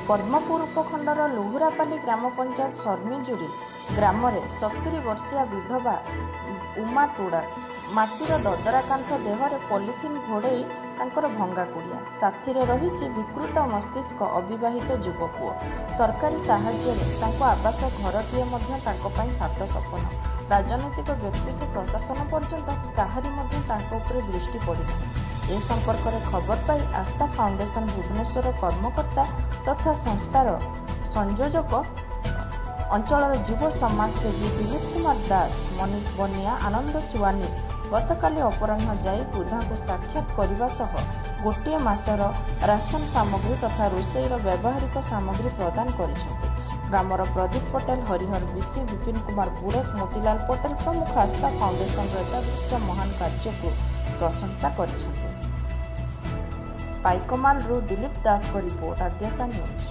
ପଦ୍ମପୁର ଉପଖଣ୍ଡର ଲୁହୁରାପାଲି ଗ୍ରାମ ପଞ୍ଚାୟତ ଶର୍ମିଜୁରି ଗ୍ରାମରେ 70 ବର୍ଷୀୟା ବିଧବା ଉମା ତୁଡ଼ା। ମାଟିର ଦଦରା କାନ୍ଥ, ଦେହରେ ପଲିଥିନ୍ ଘୋଡ଼େଇ ତାଙ୍କର ଭଙ୍ଗା କୁଡ଼ିଆ। ସାଥିରେ ରହିଛି ବିକୃତ ମସ୍ତିଷ୍କ ଅବିବାହିତ ଯୁବପୁଅ। ସରକାରୀ ସାହାଯ୍ୟରେ ତାଙ୍କୁ ଆବାସ ଘରଟିଏ ମଧ୍ୟ ତାଙ୍କ ପାଇଁ ସାତ ସପନ। ରାଜନୈତିକ ବ୍ୟକ୍ତିଠୁ ପ୍ରଶାସନ ପର୍ଯ୍ୟନ୍ତ କାହାରି ମଧ୍ୟ ତାଙ୍କ ଉପରେ ଦୃଷ୍ଟି ପଡ଼ିନାହିଁ। ଏ ସମ୍ପର୍କରେ ଖବର ପାଇ ଆସ୍ଥା ଫାଉଣ୍ଡେସନ ଭୁବନେଶ୍ୱରର କର୍ମକର୍ତ୍ତା ତଥା ସଂସ୍ଥାର ସଂଯୋଜକ ଅଞ୍ଚଳର ଯୁବ ସମାଜସେବୀ ଦିଲୀପ କୁମାର ଦାସ, ମନୀଷ ବନିଆ, ଆନନ୍ଦ ସୁଆନୀ ଗତକାଲି ଅପରାହ୍ନ ଯାଇ ବୃଦ୍ଧାଙ୍କୁ ସାକ୍ଷାତ କରିବା ସହ ଗୋଟିଏ ମାସର ରାସନ ସାମଗ୍ରୀ ତଥା ରୋଷେଇର ବ୍ୟବହାରିକ ସାମଗ୍ରୀ ପ୍ରଦାନ କରିଛନ୍ତି। ଗ୍ରାମର ପ୍ରଦୀପ ପଟେଲ, ହରିହର ବିଶି, ବିପିନ କୁମାର ବୁଡ଼େକ, ମୋତିଲାଲ ପଟେଲ ପ୍ରମୁଖ ଆସ୍ଥା ଫାଉଣ୍ଡେସନର ଏତାଦୃଶ ମହାନ କାର୍ଯ୍ୟକୁ ପ୍ରଶଂସା କରିଛନ୍ତି। ପାଇକମାଲରୁ ଦିଲୀପ ଦାସଙ୍କ ରିପୋର୍ଟ, ଆଦ୍ୟାଶା ନ୍ୟୁଜ୍।